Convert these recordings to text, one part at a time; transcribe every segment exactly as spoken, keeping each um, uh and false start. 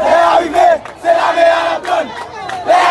Lè a rive, se lame a n ap tann. Lè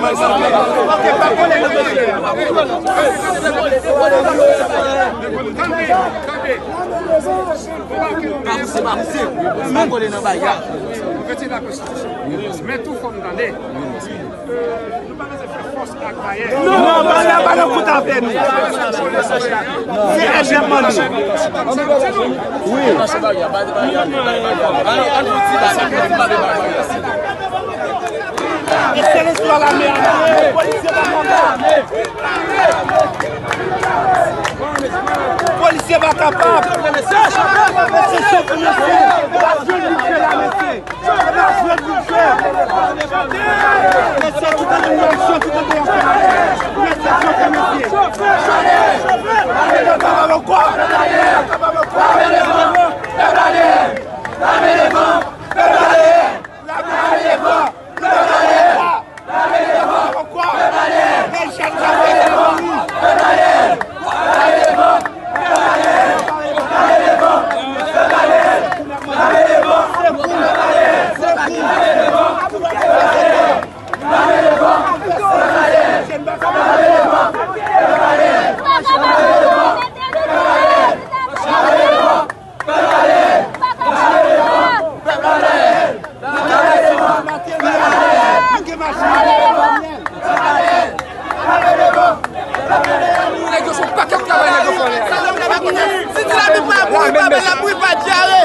Pa pouse, pa pouse. Pa kole nan bagay la. Retire la konstitisyon. Men tou fò m tande. Nou pa bezwen fè fòs ak bayè. Non, bayè pa nan kout avè nou. Se èd n ap mande. Wi. Eselans lwa lame a. Polisye pa kapab. Polisye pa kapab. Mesye, se pou mesye. Pa jwenn misye la, mesye. Mesye, tout an nou aksyon, tout an nou aksyon. Mesye, chofè, mesye. Mesye, pa kapab ankò. Pa kapab ankò. Lame devan! Lame devan! Lame devan! Lame devan! Lame devan! Nèg yo se yon pakèt travay nèg yo fè anlè a. Si Ti Lapli pa mouri pa bèl, l ap mouri pa dyare.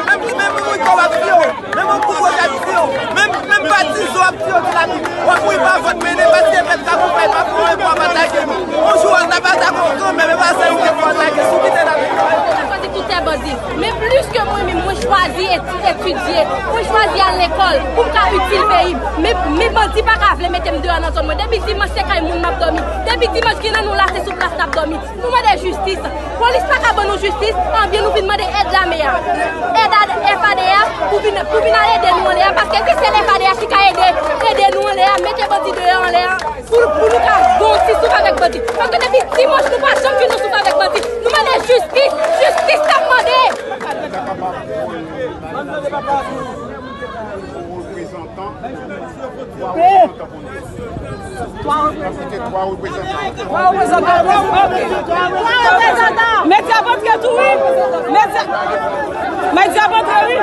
Menm, menm moun kòb ap tiye w, menm moun koup wòch ap tiye w, menm, menm patizon ap tiye w, Ti Lapli. W ap mouri pa vant mennen, paske mèt ka koupe pa fè yon bwa pa atake nou. Yon jou w ap atake yon granmè, men pa sa yon fò atake, si w kite Lapli. Mwen chwazi tout tè bandi. Men plis ke mwen menm, mwen chwazi eti-, etidye, mwen chwazi al lekòl pou m ka itil peyi m. Men, men bandi pa ka vle mete m deyò nan zòn mwen. Depi dimanch se kay moun m ap dòmi. Depi dimanch gen nan nou la se sou plas n ap dòmi. Nou mande jistis. Polis pa ka ban nou jistis, anbyen nou vin mande èd lame a. Èd a F A D A pou vin, pou vin al ede nou anlè a, paske se sèl F A D A ki ka ede, ede nou anlè a, mete bandi deyò anlè a. Pou, pou nou ka gon ti souf avèk bandi. Paske depi dimanch nou pa janm jwenn yon souf avèk bandi. Nou mande jistis, jistis n ap mande. Reprezantan, twa reprezantan pou nou. Twa reprezantan. Twa reprezantan. Twa reprezantan. Medya p antre tou wi. Medya, medya p antre wi.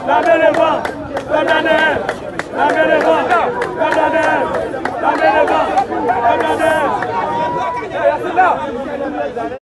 Lame devan!